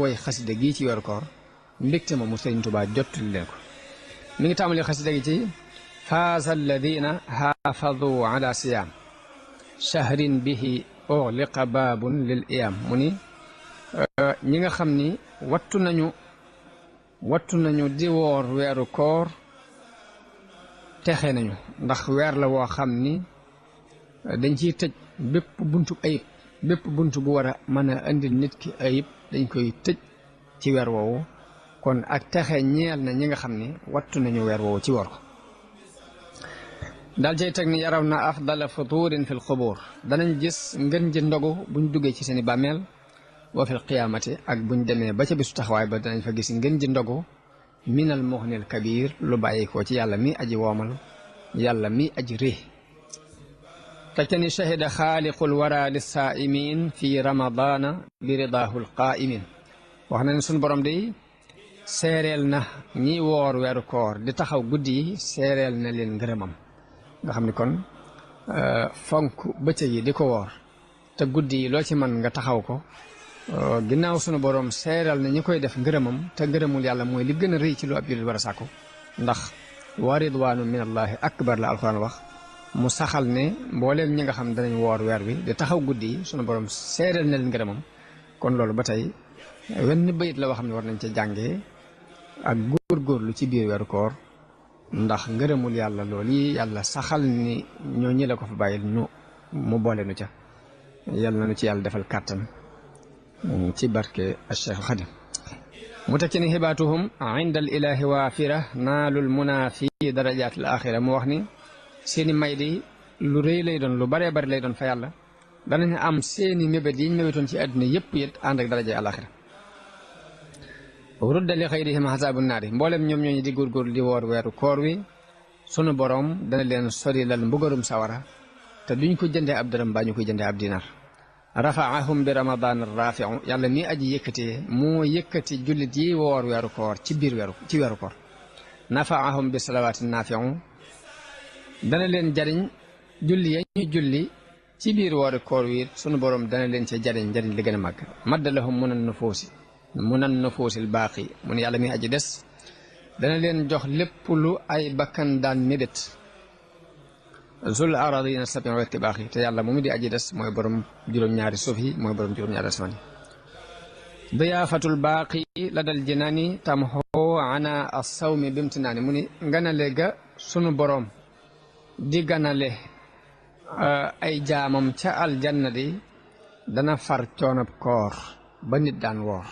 way xasida gi ci weeru koor mbégte ma mu Sëriñ Tuubaa jottali leen ko mi ngi tàmbalee xasida gi ci faaza alladina xaafadu ala siyaam shahrin bihi ughliqa baabun lil iyaam mu ni ñi nga xam ni wattu nañu di woor weeru koor texe nañu ndax weer la woo xam ni dañ ciy tëj bépp buntu ayib bépp buntu bu war a mën a indil nit ki ayib dañ koy tëj ci weer woowu kon ak texe ñeel na ñi nga xam ni wattu nañu weer woowu ci woor ko daal cay teg ni yaraw na afdala futurin fil xubur danañ gis ngën ji ndogu buñ duggee ci seeni bàmmeel wa fil qiyaamati ak buñ demee ba ca bisu taxawaay ba danañ fa gis ngën ji ndogu minal muxnil kabir lu bàyyi ko ci yàlla mi aji woomal yàlla mi aji rée teg ni shahida xaaliqul wara lissaa'imin fi ramadana bi ridaahu lqaa'imin wax na ne suñ borom day seereel na ñi woor weeru koor di taxaw guddi yi seereel na leen ngërëmam nga xam ni kon fonk bëccëg yi di ko woor te guddi yi loo ci man nga taxaw ko ginnaaw sunu borom seeral na ñi koy def ngërëmam te ngërëmul yàlla mooy li gën a rëy ci lu ab jullit war a sàkku ndax wa ridwaanu min allahi akbar la alquran wax mu saxal ne mbooleem ñi nga xam danañ woor weer wi di taxaw guddi yi sunu borom seeral na leen ngërëmam kon loolu ba tey wenn bayit la woo xam ne war nañ ca jàngee ak góorgóorlu ci biir weeru koor ndax ngërëmul yàlla loolu yi yàlla saxal ni ñoo ñi la ko fa bàyyil mu boole nu ca yàlla na nu ci yàlla defal kàttan ci barke Cheikh Xadim mu teg ci ni xibaatuhum inda al ilahi waafira naalul muna fi darajaat al axira mu wax ni seeni may di lu rëy lay doon lu baree bari lay doon fa yàlla danañ am seeni mébét yiñ mébétoon ci àdduna yëpp it ànd ak daraja al axira rudda li xayrihim xasaabu naari mboolem ñoom ñooñu di góorgóorlu di woor weeru koor wi sunu borom dana leen sori lal mbugarum sawara te duñ ko jëndee ab dërëm baa ñu koy jëndee ab dinar rafaahum bi ramadan rafiu yàlla mi aji yëkkatee moo yëkkati jullit yi woor weeru koor ci biir weeru koor nafaahum bi salawaati nafiu dana leen jariñ julli ya ñu julli ci biir weeru koor wi sunu borom dana leen ca jariñ li gën a màgg maddalahum munan nufuusil baaqi mu ne yàlla mi aji des dana leen jox lépp lu ay bakkan daan mébét zul aradina sabi wetti baax yi te yàlla moomu di aji des mooy borom juróom-ñaari suuf yi mooy borom juróom-ñaari asmaan yi diyaafatul baaqi la dal jinaani tam xoo ana assawmi bimtinaani mu ni ganale ga sunu borom di ganale ay jaamam ca aljanna di dana far coonab koor ba nit daan woor